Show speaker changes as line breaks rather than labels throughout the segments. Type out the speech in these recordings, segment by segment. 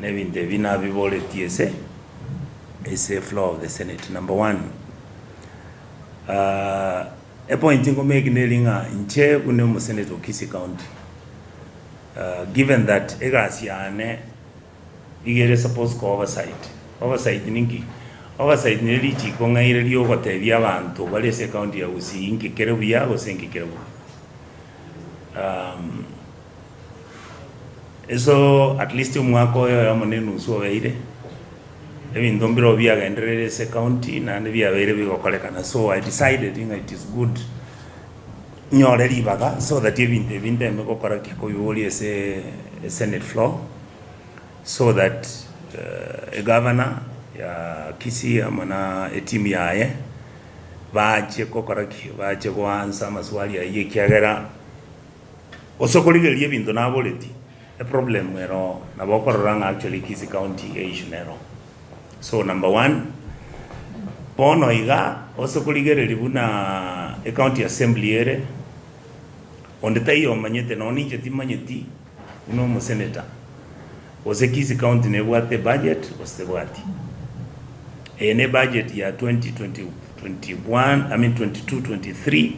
Na ebinto ebi nabiboretie ase ase floor of the senate. Number one, epoint nkomake neri ng'a inche buna omosenator o Kisii County, given that egasi yane iga ere suppose ko oversight, oversight ninki? Oversight nere richiko ng'aire riogotebia abanto bare ase ecounty ya Gusii inki kere buya gose inki kere bobe. Eso at least omwaka oyo oyomo na enusu obeire, ebinto mbirobio biagendereire ase ecounty naende biabeire bigokorekana so I decided ng'a it is good nyore ribaga so that ebinto ebi nteme gokora ki? Kobiboria ase esenate floor so that egavana ya Kisii amo na eteam yaye bache gokora ki? Bache goansa amaswali ayio ekiagera. Gose okorigereria ebinto naboreti, eproblem ere oo, nabo okorora ng'a actually Kisii County eissue nere oo. So number one, bono iga ase okorigereria buna ecounty assembly ere, onde taiyo omanyete nonya ninche timanyeti buna omosenator, gose Kisii County nebwate ebudget gose tebwati. Eye ne ebudget ya 2020 21 I mean 22 23.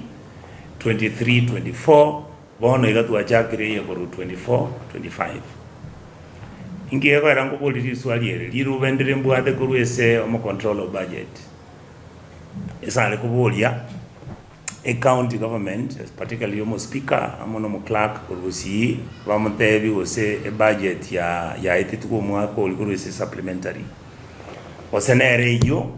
23 24 Bono iga twachakire eye korwa 24 25 Inki gekoera nkoborie riswali eri? Rirube ndire mbwate korwa ase omo controller of budget ase are koboria ecounty government particularly omo speaker amo na omo clerk korwa gusii bamotebi gose ebudget ya yaetetigwe omwaka oria korwa ase supplementary gose nere eyio.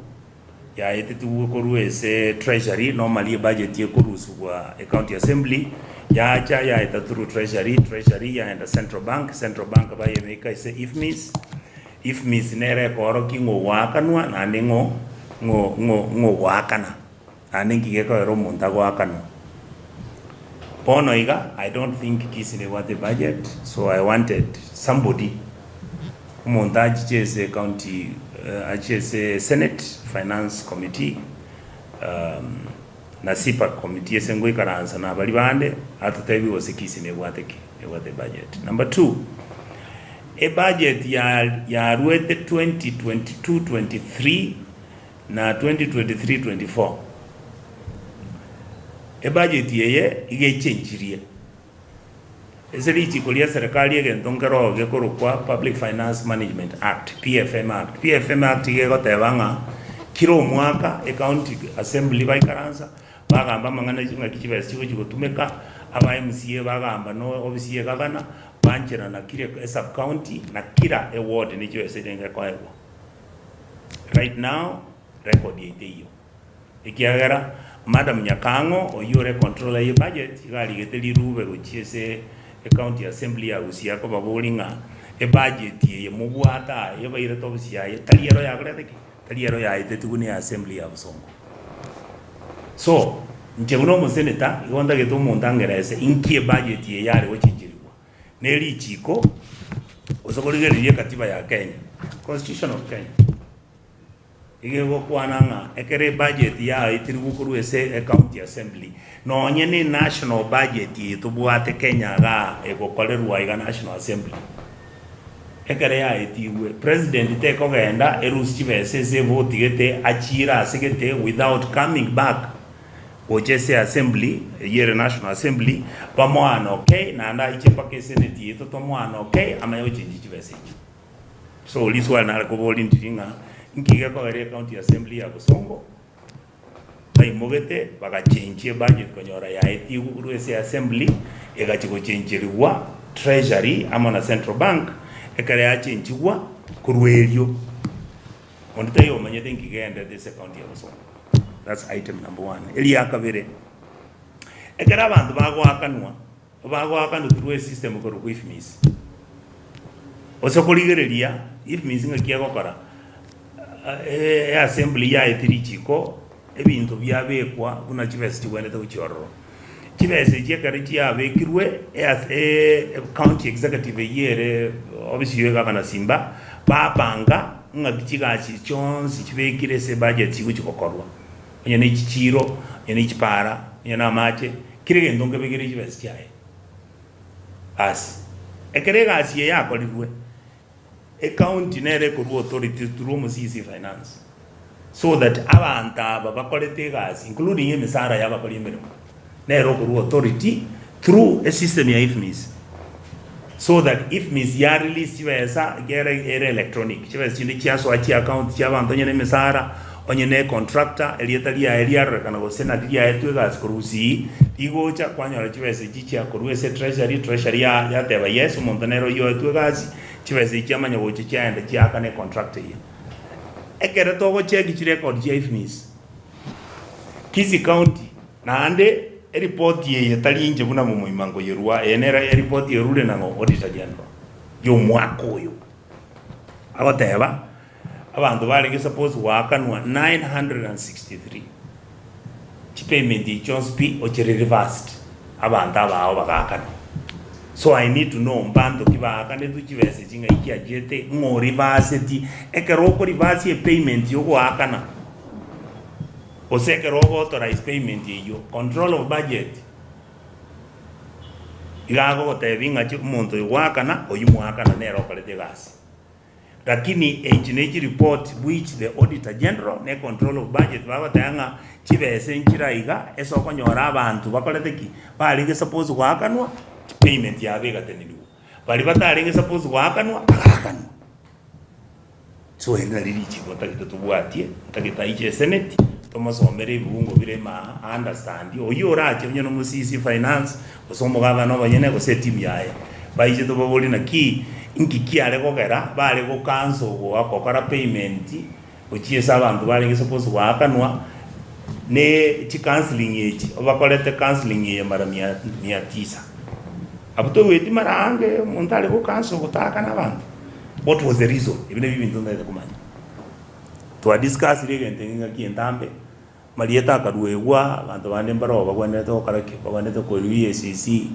Yaetetigwe korwa ase Treasury, normally ebudget ekorusugwa ecounty assembly, yacha yaeta through Treasury, Treasury yaenda Central Bank, Central Bank bayebeka ase IFMIS, IFMIS nere ekoorokia ng'a ogoakanwa naende ng'o ng'o ng'o ng'o ogoakana, naende nki gekogera omonto agoakanwa. Bono iga, I don't think Kisii nebwate ebudget, so I wanted somebody. Omonto achiche ase county achiche ase senate finance committee na CPAC committee ase ngoikaransa na baria bande atotebie gose Kisii nebwate ki? Nebwate ebudget. Number two, ebudget ya yaruete 2022 23 na 2023 24 ebudget eye iga echenchirie. Ase richiko ria serikali egento nkeroo gekorokwa Public Finance Management Act, PFM Act. PFM Act iga egoteba ng'a kera omwaka ecounty assembly baikaransa bagamba amang'ana ng'aki chibesa chigochi gotumeka, aba MCA bagamba na ofisi ya egavana, bancherana kira esub county na kira eward ne chibesa erenge ekoegwa. Right now record yaito eyio. Ekiagera Madam Nyakang'o oyio ore controller ye budget iga arigete rirube gochia ase ecounty assembly ya Gusii akobaboria ng'a ebudget eye mobwate aa ebairete ofisi yaye tari ero yakorete ki? Tari ero yaetetigwe ne assembly ya Bosongo. So, inche buna omosenator igo ntagete omonto angerese inki ebudget eye yare gochencherigwa ne richiko gose korigereria ekatiba ya Kenya, constitution of Kenya. Iga egokwana ng'a ekero ebudget yaetirwe korwa ase ecounty assembly, nonye ne national budget eye tobwate Kenya igaa egokorerwa iga national assembly, ekero yaetigwe, president tekogenda erusie chibesa ase evoti gete achiire ase gete without coming back gocha ase assembly eyio ere national assembly, bamoane okay, naende aiche mpaka esenate yaito tomoane okay, amanye gochenjia chibesa echio. So riswali nare koboria ndiri ng'a inki gekogera ecounty assembly ya Bosongo baimogete bagachenchia ebudget konyora yaetigwe korwa ase assembly egachia gochencherigwa treasury amo na central bank ekero yachenchigwa korwa erio onde taiyo omanyete inki kegenderete ase ecounty ya Bosongo. That's item number one. Eria kabere, ekero abanto bagoakanwa. Bagoakanwa through a system korokwa IFMIS. Gose korigereria IFMIS ng'aki egokora, eassembly yaetire richiko, ebinto biabekwa buna chibesa chigwenerete gochia ororo. Chibesa echi ekero chiabekirwe, county executive eywo ere ofisi ya egavana Simba, bapanga ng'aki chigasi chionsi chibekire ase ebudget chigochi gokorwa. Onye ne chichiiro, onye ne chipara, onye na amache, kera egento nkebekere chibesa chiaye. Basi, ekero egasi eye yakorirwe, Ecounty nere ekorwa authority through omo CEC finance so that abanto aba bakorete egasi including emisara ya abakori emeremo nere okorwa authority through esystem ya IFMIS so that IFMIS ya release chibesa ekere ere electronic chibesa chinde chiasoa chiaccount chia abanto onye ne emisara onye ne econtractor erieta riaye riarorekana gose nari riaetwe egasi korwa gusii rigocha kwanyora chibesa echi chiakorwa ase treasury, treasury ya yateba yes omonto nere oyio oetwe egasi. Chibesa echi chiamanya gocha chiaenda chiaakana econtract eye. Ekero togocheki chirecord chia IFMIS, Kisii County naende eripoti eye tari inche buna momoima nkoyerua, eye nere eripoti erure nang'o Auditor General y'omwaka oyo. Agoteba abanto barenge supposed goakanwa 963 chipayment echi chionsi pi ochire reversed abanto abao bagaakanwa. So I need to know mbanto ki baakanetwe chibesa echi ng'ai chiachete ng'o orivaseti ekero okorivasi epayment yogoakana gose ekero ogo authorize payment eyio control of budget iga agogotebia ng'a omonto oyo goakana oyio moakana nere okorete egasi. Lakini echi ne chireport which the auditor general ne control of budget bagoteba ng'a chibesa nchire aiga ase okonyora abanto bakorete ki? Barenge suppose goakanwa payment yabo egateneniwa. Baria batarenge suppose goakanwa bagaakanwa. So eri nari richiko ntagete tobwatie, ntagete aiche eseneti tomosomere ebibungo bire ime aa a understand oyio orache onye nomo CEC finance gose omogabana omonyene gose etimu yaye, baiche tobaborie naki inki kiare kogera bare go cancel gokora payment gochia ase abanto barenge suppose goakanwa ne chi counselling echi obakorete counselling eye mara mia mia tisa. Abwo toigweti mara ange omonto are go cancel gotaakana abanto, what was the reason? Ebi nabio ebinto ntagete komanya. Twa discussire egento eke ng'aki entambe. Marieta akaruegwa, abanto bande mbaroo bagwenerete gokora ki? Bagwenerete koirwa EACC,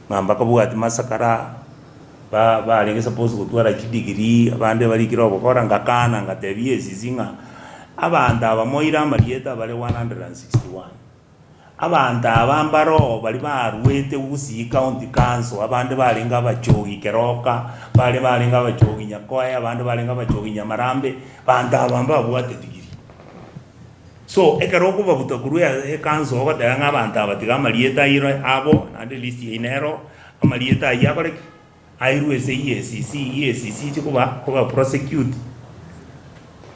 ng'a mbakabwati masakara, ba barenge suppose gotwara chidegree, abande barikire ogokora, ngakana ngatebia EACC ng'a abanto aba moire amarieta bare 161, abanto aba mbaroo baria baruete Gusii County Council, abande barenge abachogi Keroka, bare barenge abachogi Nyakoe, abande barenge abachogi Nyamarambe, banto aba mbabwate degree. So ekero okobabuta korwa ekanso ogoteba ng'a abanto aba tiga amarieta airwe abo naende elist yaino nero, amarieta ayio akore ki? Airwe ase EACC, EACC eche koba koba prosecute.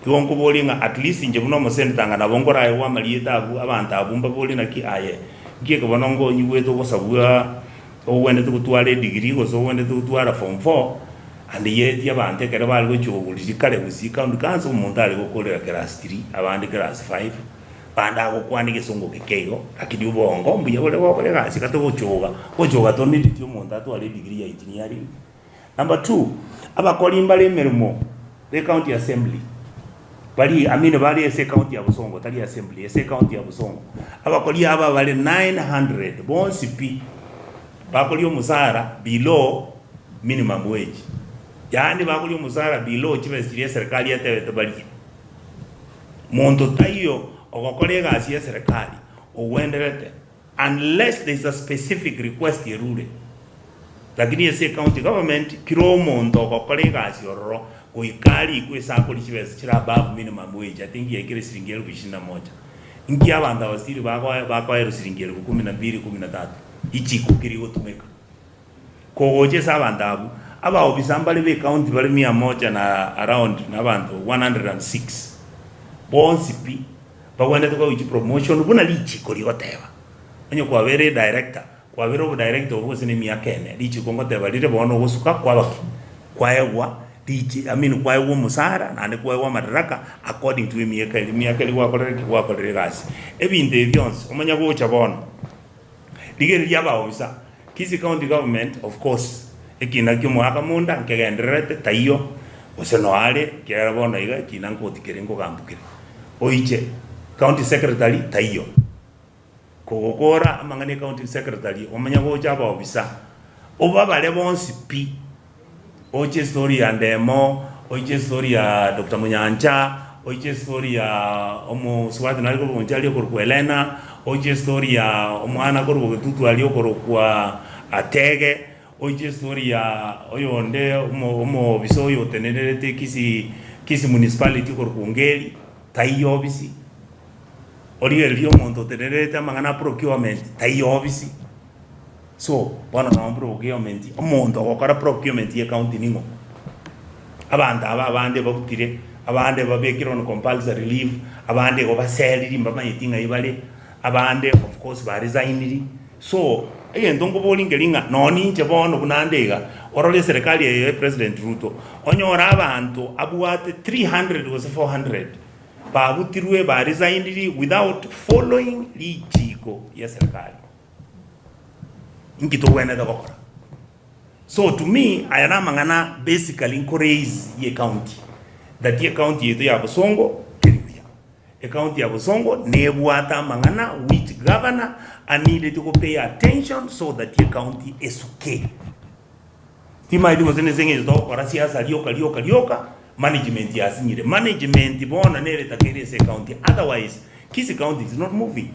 Igo nkoborie ng'a at least inche buna omosenator anga nabo nkoraegwe amarieta abwo abanto abwo mbaborie naki aye, nki eke bono ngonyigwete ogosabwa ogwenerete gotwara edegree gose ogwenerete gotwara form four. And yet abanto ekero bare gochia kogorisia kare gusii county council omonto are gokorera class three abande class five bande agokwana egesongo geke igo lakini obongo mbuya bore gokora egasi gati gochoga gochoga tonideti omonto atware edegree ya engineering. Number two, abakori mbare emeremo be county assembly bari I mean bare ase ecounty ya Bosongo tari assembly ase ecounty ya Bosongo abakori aba bare 900 bonsi pi. Bakoria omosara below minimum wage, yaani bakoria omosara below chibesa chiria eserekari etebete barie. Monto taiyo ogokora egasi ya eserekari ogwenderete unless there is a specific request erure. Lakini ase ecounty government kira omonto ogokora egasi ororo goika arikwe ase akoria chibesa chire above minimum wage, I think yaikire siringi elfu ishirini na moja. Inki abanto aba still bakoerwa siringi elfu kumi na mbili, kumi na tatu? Richiko ki rigotumeka kogocha ase abanto abwo? Abaofisa mbare b'ecounty bare mia moja na around na abanto 106 bonsi pi bagwenerete koegwa chipromotion buna richiko rigoteba. Onye kwabeire edirector, kwabeire obodirector obwo gose na emiaka ene, richiko ngoteba rire bono ogosuka kwaba ki? Kwaegwa richi I mean kwaegwa omosara naende kwaegwa amadaraka according to emiaka eria, emiaka eria gwakorire ki? Gwakorire egasi. Ebinto ebi bionsi omanye gocha bono. Rigereria abaofisa, Kisii County Government of course ekina kia omogaka monda nkegendererete taiyo gose noe are ekiagera bono iga ekina nkoti kere nkogambu kere. Oiche County Secretary taiyo. Kogokora amang'ana e County Secretary omanye gocha abaofisa obabare bonsi pi. Oiche estory ya Ndemo, oiche estory ya Doctor Munyancha, oiche estory ya omosubati nare korwa Bonchari okorokwa Helena, oiche estory ya omwana korwa Bogetutu aria okorokwa Atege, Oiche estory ya oyonde omo omoofisa oyo otenenerete Kisii Kisii municipality okorokwa Ongeri, taiyo ofisi. Origererie omonto otenenerete amang'ana a procurement, taiyo ofisi. So, bono noo procurement, omonto ogokora procurement ye county ning'o? Abanto aba abande babutire, abande babekire on compulsory leave, abande igo baseriri mbamanyeti ng'ai bare, abande of course ba resigniri. So, egento nkoboria nkeri ng'a nonye ninche bono buna nde iga, orore eserekari eye ya President Ruto, onyore abanto abwate 300 gose 400 babutirwe ba resigniri without following richiko ria eserekari. Inki togwenerete gokora? So to me aya namang'ana basically nko raise ye county that ye county yaito ya Bosongo teri buya. Ecounty ya Bosongo nebwate amang'ana which governor aneeded go pay attention so that ye county esuke. Timaeti gose nese eng'encho togokora siasa rioka rioka rioka management yasinyire. Management bono nere etakeire ase ecounty otherwise Kisii county is not moving.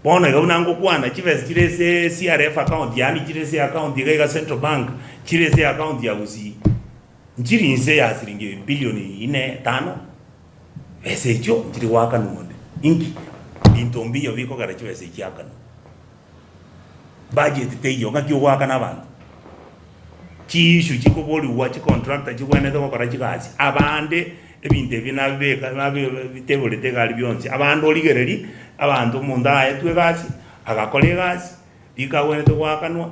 Bono iga buna ngokwana chibesa chire ase CRF account yaani chire ase account iga iga Central Bank chire ase account ya Gusii nchiri inse ya siringi billion ine tano besa echio nchiri goakanwa onde inki? Binto mbiyo bikogera chibesa echi chiakanwa. Budget teiyo ng'aki ogoakana abanto? Chiissue chikoborigwa chicontractor chigwenerete gokora chigasi abande ebinto ebi nabibeka nabiteborete egari bionsi abande origereria abanto omonto aetwe egasi agakora egasi rika agwenerete goakanwa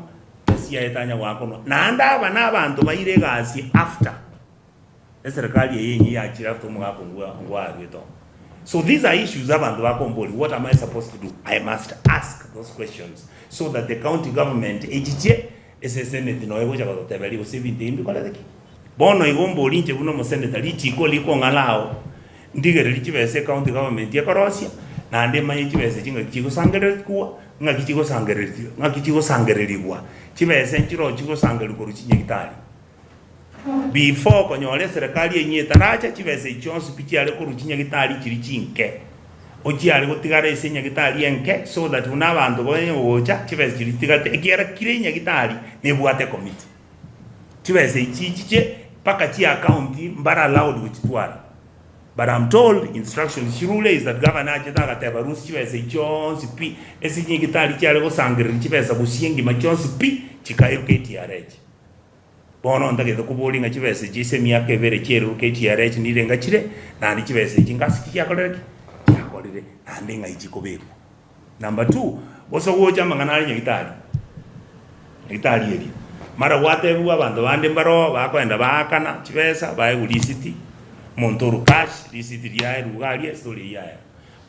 gasi yaye tanya goakanwa naende aba na abanto baire egasi after. Eserekari eye enyia yachire after omogaka ongwa ongwarwete oo. So these are issues abanto bakomboria what am I supposed to do? I must ask those questions so that the county government echiche ase esenate noyo egocha gototeberia gose ebinto ebi mbikorete ki. Bono igo mbori inche buna omosenator richiko rikong'ala ao ndigererie chibesa ecounty government ekorosia naende manye chibesa echi ng'aki chigosangererigwa ng'aki chigosangererigwa ng'aki chigosangererigwa chibesa nchiroo chigosangererigwa korwa chinyagitari. Before konyora eserekari enyia etaracha, chibesa echi chionsi pi chiare korwa chinyagitari chiria chinke, ochiare gotigara ase enyagitari enke so that buna abanto banye gocha chibesa chiria chitigarete ekiagera kire enyagitari nebwate ecommittee. Chibesa echi chiche mpaka chiaccount mbare allowed gochitwara. But am told instructions chirure is that governor achete agateba rusia chibesa echi chionsi pi ase chinyagitari chiare gosangereria chibesa gusii engima chionsi pi chikairwa KTRH. Bono ntagete koboria ng'a chibesa echi ase emiaka ebere chi'eruruka echiare echi nirenga chire, naende chibesa echi ngase ki chiakorire ki? Chiakorire, naende ng'ai chikobekwa. Number two, gose gocha amang'ana are nyagitari, nyagitari eria, mara gwatebiwa abanto bande mbaroo bakoenda baakana chibesa baegwa risiti, omonto orwa cash, risiti riaye ruga aria estory eyio yaye.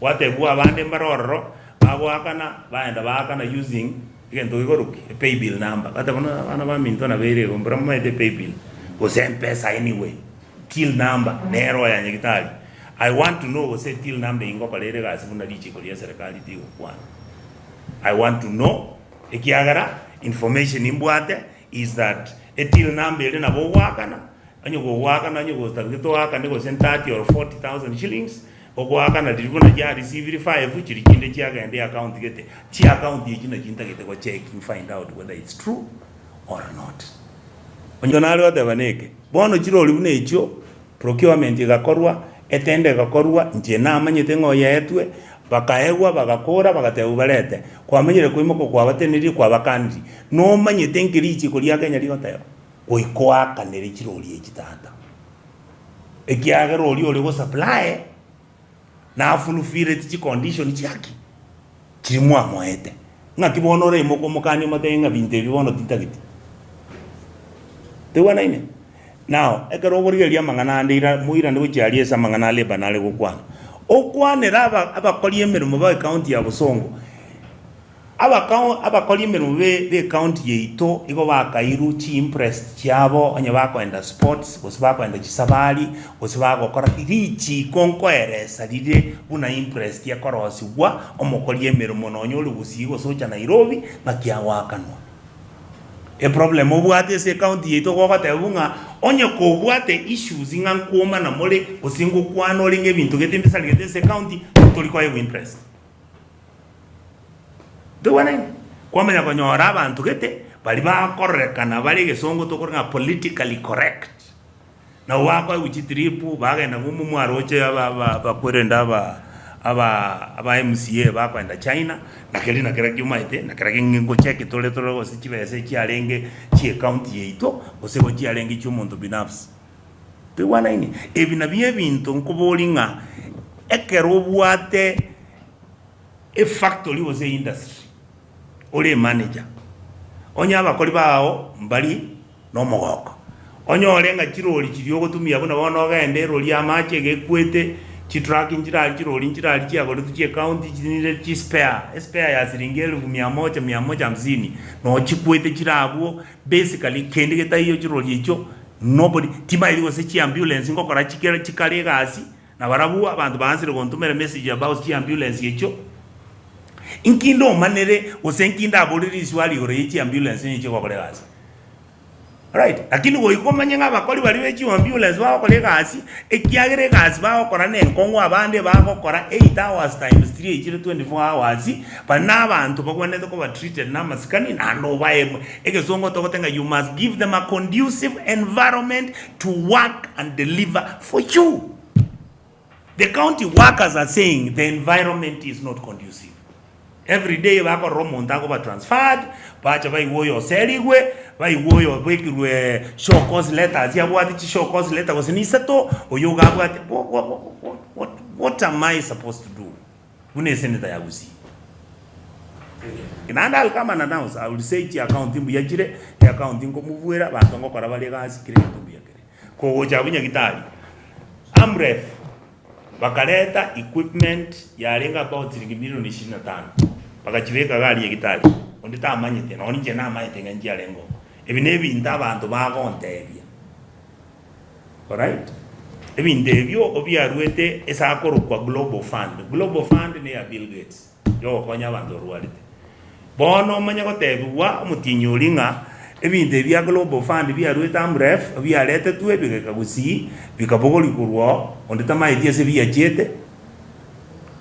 Gwatebiwa abande mbare ororo, bagoakana, baenda baakana using egento gekorokwa ki? Epaybill number. Bateba buna abana baminto nabeire igo, mbura momaete epaybill, gose mpesa anyway, till number nero ya nyagitari. I want to know gose till number eyio ngokora ere egasi buna richiko ria eserekari rigokwana. I want to know ekiagera information mbwate is that etill number ere nabo ogoakana, onye gogoakana onye gotagete oakane gose 30 or 40,000 shillings, Ogoakana riria buna chiarisiviri five chiria chinde chiagenda eaccount gete, chiaccount echio nachio ntagete go check find out whether it's true or not. Onye nare goteba neke, bono chirori buna echio procurement egakorwa, etender egakorwa, inche namanyete ng'a oyaetwe, bakaegwa bagakora bagatebiwa barete, kwamanyire koimoka kwabatenenirie kwabakanirie, nomanyete nki richiko ria Kenya rigoteba? Goika oakanere chirori echi tata. Ekiagera oria ore gosupply nafulfilleti chicondition chiaki chiria mwamoete. Ng'aki bono oraimoke omokanie omotebie ng'a binto ebi bono tintageti. Toigwanaine? Now, ekero okorigereria amang'ana ande ira moirane gochia aria ase amang'ana a labour nare gokwana. Okwanere aba abakori emeremo ba ecounty ya Bosongo. Abakao abakori emeremo be b'ecounty yaito igo bakairwe chiimprest chiabo onye bakoenda sports, gose bakoenda chisabari, gose bagokora ki, richiiko nkoeresa rire buna imprest ekorosigwa omokori emeremo nonye ore Gusii gose ocha Nairobi ng'aki agoakanwa. Eproblem obwate ase ecounty yaito gogoteba ng'a onye kobwate issues ng'a nkwomana more gose ngokwana ore ng'a ebinto gete mbisarigete ase ecounty, tori koegwa imprest. Toigwanaine? Kwamanya konyora abanto gete, Baria bakororekana bare egesongo tokore ng'a politically correct, nabo bakoegwa chitrip bagenda ng'umbu mwaroche aba abakwerende aba aba aba MCA bakoenda China, na keria na keria kiomaete, na keria kenge ngocheki tore tore gose chibesa echiarenge chie ecounty yaito, gose igo chiarenge chia omonto binafsi. Toigwanaini? Ebi nabio ebinto nkoboria ng'a ekero obwate efactory gose eindustry, ore emanager, onye abakori bao mbari nomogoko, onyore ng'a chirori chiria ogotumia buna bono ogende erori y'amache iga ekwete, chitruck nchirari chirori nchirari chiagoretwe chi'ecounty chirinde chispare, espare ya siringi elfu mia moja, mia moja hamsini, noo chikwete chire abwo, basically kende getaiyo chirori echio nobody, timaeti gose chiambulance ngokora chikere chikare egasi, Na barabwo abanto baansire gontomera message about chiambulance echio, inki ndomanere gose inki ndabore riswali igoro ye chiambulance onye chigokora egasi? Right, lakini goika omanye ng'a abakori baria be chiambulance bagokora egasi, ekiagera egasi bagokora na enkong'u abande bagokora 8 hours times 3 echire 24 hours, baria na abanto bagwenerete koba treated na amasikani naende obae egesongo togoteba ng'a you must give them a conducive environment to work and deliver for you. The county workers are saying the environment is not conducive. Every day bakorora omonto akoba transferred, bacha baigwa oyo oserigwe, baigwa oyo obekirwe show cause letters abwate chi show cause letter gose ni isato, oyo iga abwate what, what, what, what, what am I supposed to do buna esenator ya Gusii? Naende I'll come and announce, I will say chiaccount mbuya chire, chiaccount nkomobuera, abanto ngokora bare egasi kera egento mbuya kere. Kogocha abwo Nyagitari, Amref bakareta equipment yarenge about chiringi milioni ishirini na tano, bagachibeka iga aria Nyagitari, onde tamanyete, nonye inche namanyete ng'a nchiarenge oo. Ebi nebinto abanto bagontebia. Alright? Ebinto ebio obiaruete ase akorokwa Global Fund. Global Fund neya Bill Gates, yogokonya abanto barwarete. Bono omanye gotebigwa omotienyi oria ng'a ebinto ebi bia Global Fund biaruete Amref, biaretetwe bigaika gusii, bikabogorigwa korwa oo, onde tamaeti ase biachiete.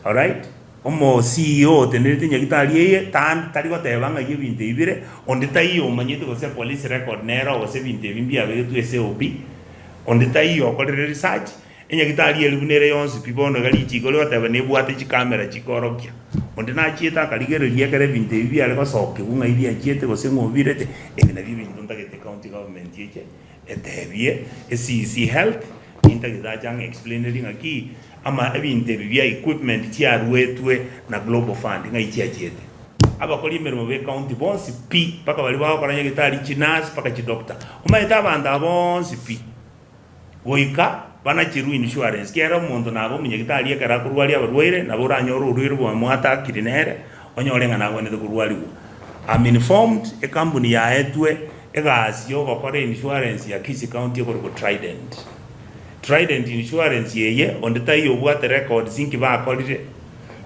Alright? Omo CEO otenerete nyagitari eye tan tari goteba ng'ai ebinto ebi bire, onde taiyo omanyete gose police record nere oo gose ebinto ebi mbiabegetwe ase OB, onde taiyo okorire research, enyagitari eri buna ere yonsi pi bono iga richiko rigoteba nebwate chicamera chikorokia. Onde nachiete akarigereria ekero ebinto ebi biare gosokiwa ng'ai biachiete gose ng'o obirete, ebi nabio ebinto ntagete county government eche etebie eCEC health, nintagete ache ang'e explainerie ng'aki ama ebinto ebi bia equipment chiaruetwe na Global Fund ng'ai chiachiete. Abakori emeremo be county bonsi pi, mpaka baria bagokora nyagetari, chinurse mpaka chidoctor. Omanyete abanto aba bonsi pi goika banacherwe insurance kiagera omonto naba omonyagetari ekero akorwaria abarwaire nabo oranyore orwaire bwamwatakire nere onyore ng'a nagwenerete korwarigwa. I'm informed ekampuni yaetwe egasi yogokora insurance ya Kisii County ekorokwa Trident. Trident Insurance eye onde taiyo obwate records inki bakorire,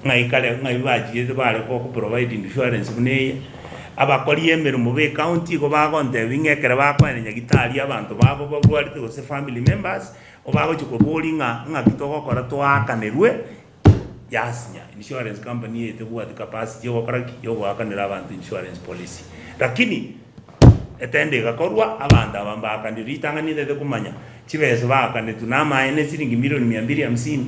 ng'ai kare ng'ai bachiete bare go provide insurance buna eye. Abakori emeremo be ecounty igo bagontebia ng'a ekero bakoenda nyagitari abanto babo barwarete gose family members, bagochia koboria ng'a ng'aki togokora toakanerwe yasinya. Insurance company eye tebwati capacity yogokora ki? Yogoakanera abanto insurance policy. Lakini etende egakorwa abanto aba mbaakanire ritang'ani ntagete komanya chibesa baakanetwe namaene siringi milioni mia mbili hamsini.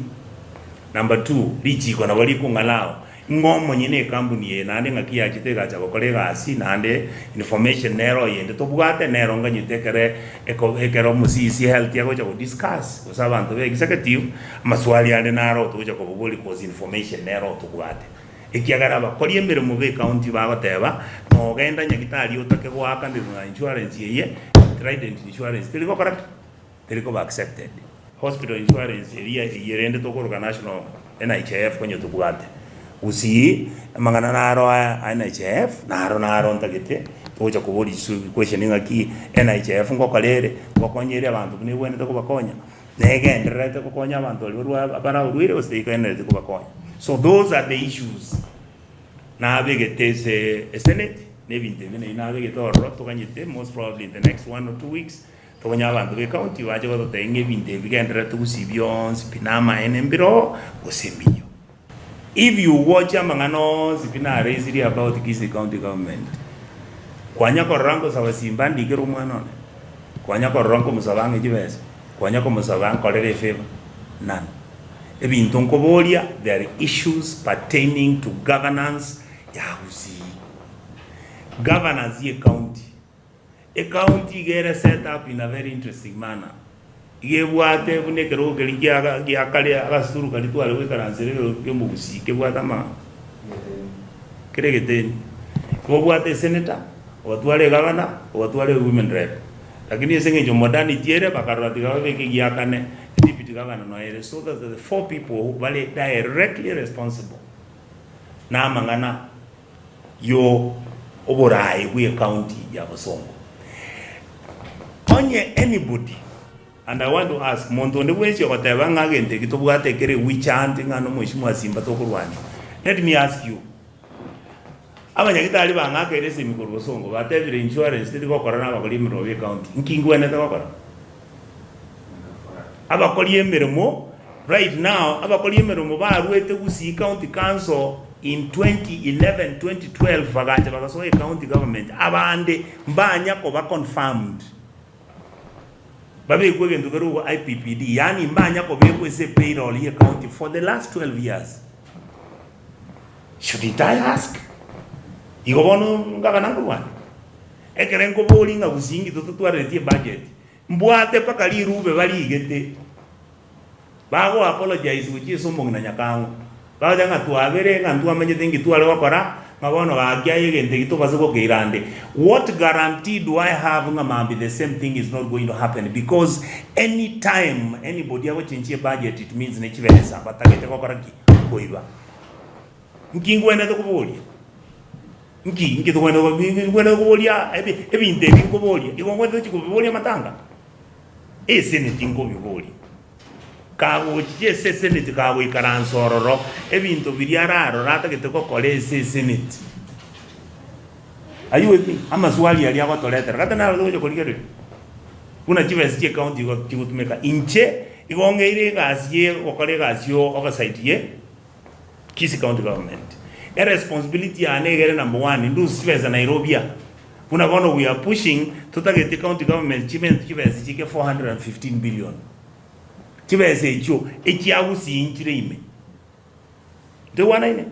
Number two, richiko nabo rikong'ana ao. Ing'o omonyene ekampuni eye naende ng'aki yachete egacha gokora egasi naende information nere oyende tobwate nero nganyete ekere eko ekero omo CEC health agocha go discuss gose abanto be executive amaswali ande naro togocha kobogoria cause information nero tobwate. Ekiagera abakori emeremo be ecounty bagoteba nogenda nyagitari otake goakanerwa na insurance eye Trident insurance teri gokora ki? Teri koba accepted. Hospital insurance eria eyio rende tokoroka national NHIF konya tobwate. Gusii amang'ana naro aya a NHIF naro naro ntagete togocha koboria chisu question ng'aki NHIF ngokora ere ngokonya ere abanto buna ebwenerete kobakonya negendererete gokonya abanto baria barwa baraorwaire gose tegenderereti kobakonya. So those are the issues nabegete ase esenate na ebinto ebio nabi nabegete ororo toganyete most probably in the next one or two weeks Tokonye abanto b'ecounty bache gototebia ng'a ebinto ebi bigendererete gusii bionsi pi namaene mbire oo gose mbiyo. If you watch amang'ana onsi pi naraisirie about Kisii county government, Kwanya korora ngosaba simba ndikere omwana one? Kwanya korora nkomosaba ang'e chibesa? Kwanya komosaba ankorere efavour? None. Ebinto nkoboria there are issues pertaining to governance ya Gusii. Governance ye county. Ecounty iga ere set up in a very interesting manner. Iga ebwate buna ekerogo keria kia gia kare agasuru karia tware goikaransera ekerogo kia omogusii kebwate ama kere egeteni. Igo obwate esenator, ogatwara egavana, ogatwara ewomen rep. Lakini ase eng'encho modernity ere bakarora tiga babeke egiakane deputy governor noyo ere so that the four people bare directly responsible na amang'ana yo oboraai bwe county ya Bosongo. Onye anybody and I want to ask monto onde bwensi ogoteba ng'a egento eki tobwate ekere witch hunt ng'a nomoisimwa simba tokorwania. Let me ask you, abanyagitari bang'akeire esemi korwa Bosongo batebire insurance teri gokora na abakori emeremo be county, nki ngwenerete gokora? Abakori emeremo right now abakori emeremo barwete Gusii County Council in 2011, 2012 bagacha bagasoa ecounty government abande mbanya koba confirmed babekwe egento kere ogo IPPD yaani mbanya kobekwa ase epayroll ye county for the last 12 years. Shouldn't I ask? Igo bono ngabana nkorwania? Ekere nkoboria ng'a Gusii inki tototwareretie ebudget, Mbwate mpaka rirube barigete, bago apologize gochia ase omong'ina Nyakang'o. Bagoteba ng'a twabere ng'a ntwamanyete inki tware gokora, ng'a bono gaki aye egento eki tobase gokeira ande. What guarantee do I have ng'a mambia the same thing is not going to happen because any time anybody agochenchia ebudget it means ne chibesa batagete gokora ki? Koiba. Nki ngwenerete koboria? Nki inki togwenerete koboria ebinto ebi nkoboria? Igo ngwenerete gochia kobiboria amatanga? Eseneti nkobiboria. Kagochicha ase eseneti kagoikaransa ororo, ebinto biria ararore atagete gokora ase eseneti. Are you with me? Amaswali aria agotoretera gati naro togocha korigereria buna chibesa chia ecounty igo chigotumeka. Inche igo ng'eire egasi ye gokora egasi ya oversight ye Kisii County Government. Eresponsibility yane iga ere number one, ndusie chibesa Nairobi aa. Buna bono we are pushing, totagete county government chibe chibesa chike 415 billion. Chibesa echio echia Gusii nchire ime. Ntoigwanaine?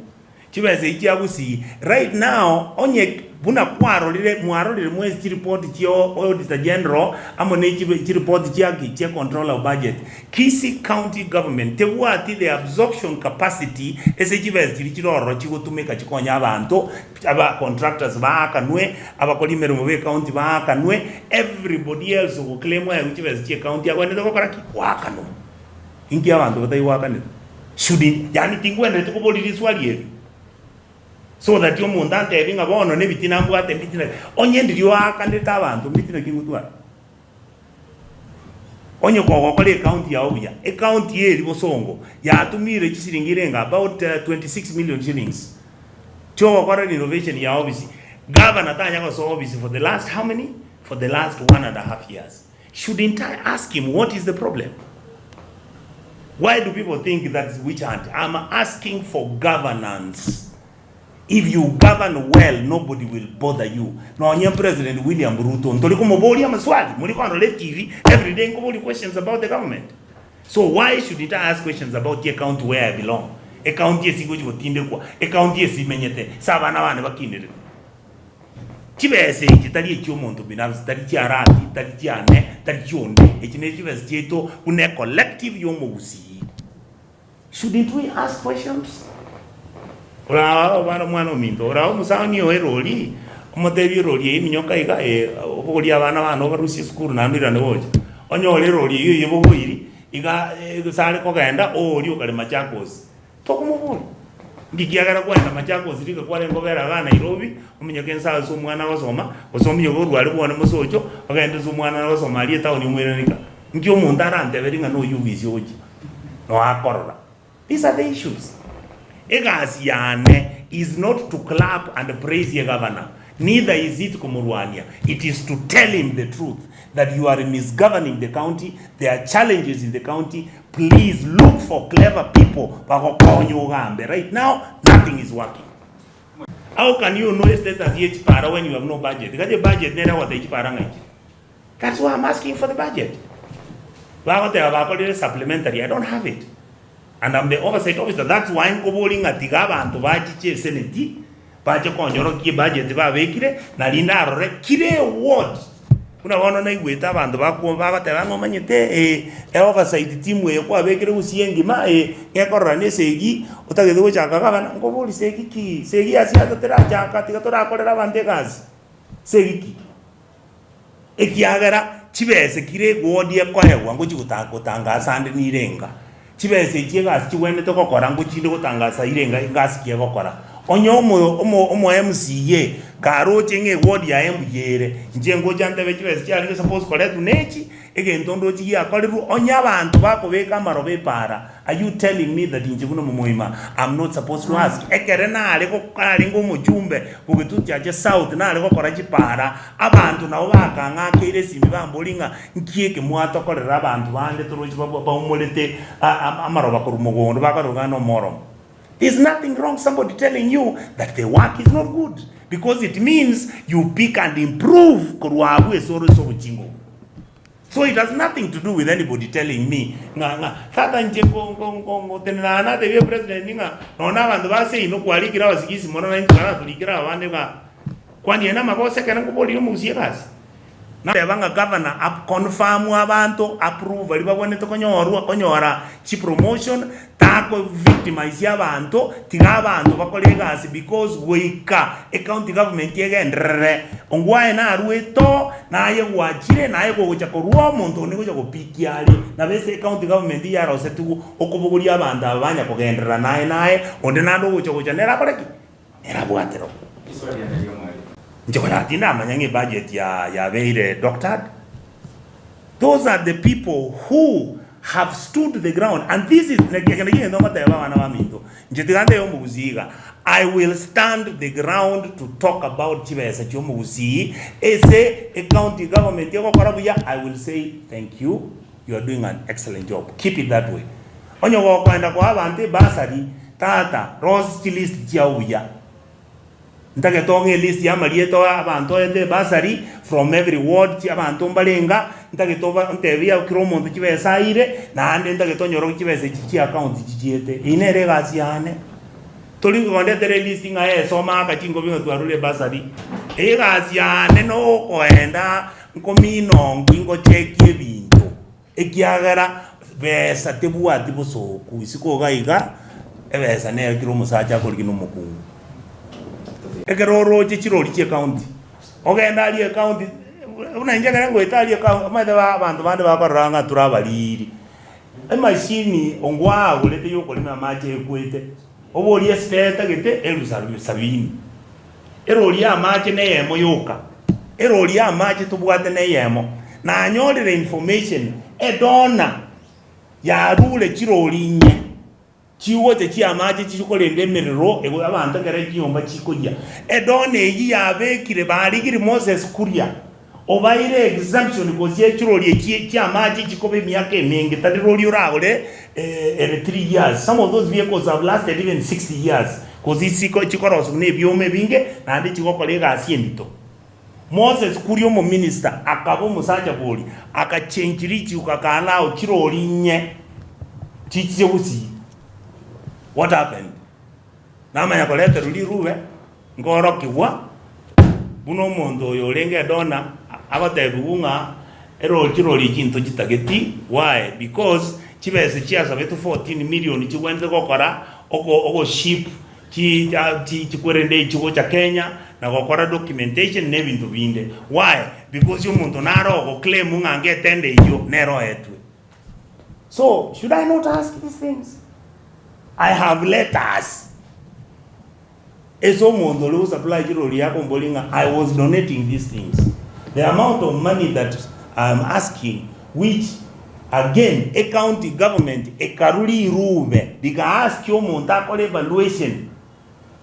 Chibesa echi chia Gusii right now onye buna kwarorire mwarorire mwensi chiripoti chia Auditor General amo ne chiripoti chia ki chia Controller of Budget Kisii County Government tebwati the absorption capacity ase chibesa chiria chire ororo chigotumeka chikonye abanto, aba contractors baakanwe, abakori emeremo be county baakanwe, everybody else ogoclaim aegwe chibesa chie county agwenerete gokora ki? Goakanwa. Inki abanto batari goakanerwa? Should yaani tingwenereti koboria riswali eri so that omonto antebie ng'a bono nebitina mbwate mbitina onye ndiria oakanete abanto mbitina ki ngotwara? Onye kogokora ecounty yao buya, ecounty eri bosongo yatumire chisiringi irenga about 26 million shillings chiogokora renovation ya office, governor tanya gosoa office for the last how many? For the last one and a half years. Shouldn't I ask him what is the problem? Why do people think that is witch hunt? I'm asking for governance. If you govern well nobody will bother you. Nonye President William Ruto ntori komoboria amaswali, muri kondora eTV everyday nkoboria questions about the government. So why shouldn't I ask questions about the county where I belong? Ecounty ase ngochi gotindekwa, ecounty ase imenyete, ase abana bane bakinerete. Chibesa echi tari echi'omonto binafsi, tari chi'Arati, tari chiane, tari chi'onde. Echi ne chibesa chiaito buna ecollective y'omogusii. Shouldn't we ask questions? Orabe obare omwana ominto, orabe omosani oo erori, omotebie erori eye eminyoka iga, eh, obogorie abana bane obarusie esukuru naende oirane gocha. Onyore erori eyio eyebogoiri, iga gose are kogenda, oorie okare Machakos. Tokomoboria, Nki kiagera kwaenda Machakos rika kwarenge kobera igaa Nairobi, ominyoke inse ase omwana agosoma, gose ominyoke korwa aria bwane mosocho, ogende ase omwana agosoma aria etaoni omoirane rika? Nki omonto aranteberie ng'a noyio obisi ogochia noakorora? These are the issues. Egasi yane is not to clap and praise ye governor, neither is it komorwania, it is to tell him the truth that you are misgoverning the county, there are challenges in the county, please look for clever people bagokonye ogambe, right now nothing is working. How can you know status ye chipara when you have no budget? Gati ebudget nere egotebia chipara ng'a ichire. That's why I'm asking for the budget. Bagoteba bakorire supplementary, I don't have it. And I'm the oversight officer, that's why nkoboria ng'a tiga abanto bachiche eseneti, bache konyorokia ebudget babekire, nari ndarore kire eward. Buna bono naigwete abanto bakwo bagoteba ng'a omanyete ee, eoversight team eye kwabekire gusii engima ee, ngekorora na esegi, otagete gochaka gavana, nkoboria segi ki? Segi ya siasa terachaka tiga torakorera abanto egasi, segi ki? Ekiagera chibese kire eward ekoegwa ngochi gota gotangasa ande nire enga. Chibesa echi egasi chigwenerete gokora ngochinde gotangasa ire enga egasi ki egokora. Onye omo omo omo MCA karoche ng'a eward yaye mbuya ere, inche ngocha ntebe chibesa chiarenge suppose koretwa nechi, egento ndochi giakorirwe, onye abanto bakobeka amaroba epaara, are you telling me that inche buna omomoima am not supposed to ask? Ekere nare narenge omochumbe bogetutu chache south nare gokora chipaara, Abanto nabo bakang'akeire esimi bamboria ng'a nki eke mwatokorera abanto bande toroche baumorete amaroba korwa mogondo bakarora ng'a nomoromo. There's nothing wrong somebody telling you that the work is not good because it means you pick and improve korwa abwo ase ore ase obochingo obwo. So it has nothing to do with anybody telling me ng'a ng'a tata inche nko nko nko ngotenena aa natebie president ng'a nonya na abanto ba seino kwarikire abasigisi mono na intwe baratorikere abande ng'a kwani aye namagoso ekero nkoboria omogusia egasi. Nateba ng'a governor ap confirm abanto approve baria bagwenerete konyorwa konyora chipromotion tako victimize abanto tiga abanto bakore egasi because goika ecounty government egenderere ongwae narwete oo naye gwachire naye gogocha korwa omonto onde gocha gopikia are nabo ase ecounty government yarosetigwe okobogoria abanto aba banya kogenderera naye naye onde naende ogocha gocha nere akore ki? Nere abwate roho. Inche konya tindamanya ng'a ebudget ya yabeire doctored. Those are the people who have stood the ground and this is naki eke nakio egento ngoteba abana baminto. Inche tiga ntebe omogusii iga, I will stand the ground to talk about chibesa chia omogusii ase ecounty government egokora buya, I will say thank you, you are doing an excellent job, keep it that way. Onye gokoenda koa abanto ebursary, tata, rosia chilist chiao buya. Ntagete ong'e elist y'amarieta oe abanto oete ebasari from every ward chi abanto mbarenga, ntagete oba ontebie kera omonto chibesa aire, naende ntagete onyore chibesa echi chia account chichiete. Eyio nere egasi yane. Tori kondetera elist ng'a ee soma aka chinkobi ng'a twarure ebasari. Egasi yane nokoenda nkominonki ngochekie ebinto, ekiagera besa tebwati bosooku isiko iga iga, ebesa nero kera omosacha akorigia na omokungu. Ekero oroche chirori chia ecounty, ogende aria ecounty, buna inche ekere ngoeta aria ecounty, omanyete ba abanto bande bakorora ng'a tore abariri, emashini ongwagorete ya okorema amache ekwete, oborie espare etagete elufu sabini. Erori y'amache neyemo yoka, erori y'amache tobwate neyemo. Nanyorire information, edona yarure chirori inye chigocha chi'amache chikorenda emerero ego abanto ekero chinyomba chikoyia. Edona eyio yabekire barigire Moses Kuria obaire exemption gose chirori echi chi'amache chikoba emiaka emenge tari rori oragore ere 3 years. Some of those vehicles have lasted even 60 years gose chiko chikorosiwa na ebioma ebinge naende chigokora egasi endito. Moses Kuria omominister akaba omosacha bori akachange richiiko aka allow chirori inye chichiche gusii. What happened? Namanya koreterwa rirube nkorokigwa buna omonto oyo orenge edona agotebigwa ng'a erori chirori echi ntochitageti why? Because chibesa chiasabetwe 14 million chigwenerete gokora oko ogoship chi chi chikwerende echi gocha Kenya na gokora documentation na ebinto binde why? Because omonto nare ogoclaim ng'a ngetende eyio nere oetwe. So should I not ask these things? I have letters ase omonto ore gosupply chirori akombori ng'a I was donating these things. The amount of money that I am asking which again e county government ekarwa rirube rika ask omonto akore evaluation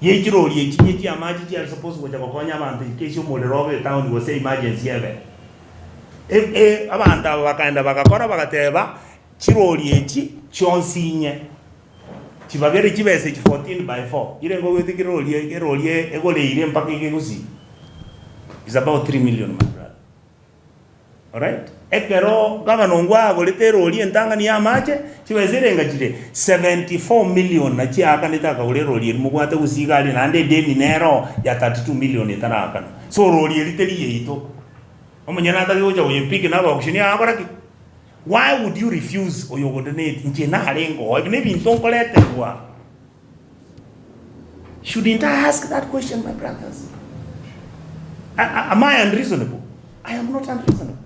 ye chirori echi nye chiamache chiare suppose gocha gokonya abanto in case omorero obe etown gose emergency ebe. E e abanto aba bakaenda bagakora bagateba chirori echi chionsi inye. Chibagere chibesa echi 14 by 4, irenge ogoeta kera oria erori egoreire mpaka iga egosii is about 3 million my brother. Alright? Ekero gavana Ongwae agorete erori entang'ani ya amache, chibesa erenga chire 74 million nachio aakanete akagora erori eria mobwate gose iga aria naende edeni nero ya 32 million etaraakana. So rori eri teri yaito. Omonyene atake gocha koyepick na abaauctioneer agakora ki? Why would you refuse oyo ogodonate? Inche narenge oo, ebi nebinto nkoreterwa. Shouldn't I ask that question my brothers? Am I unreasonable? I am not unreasonable.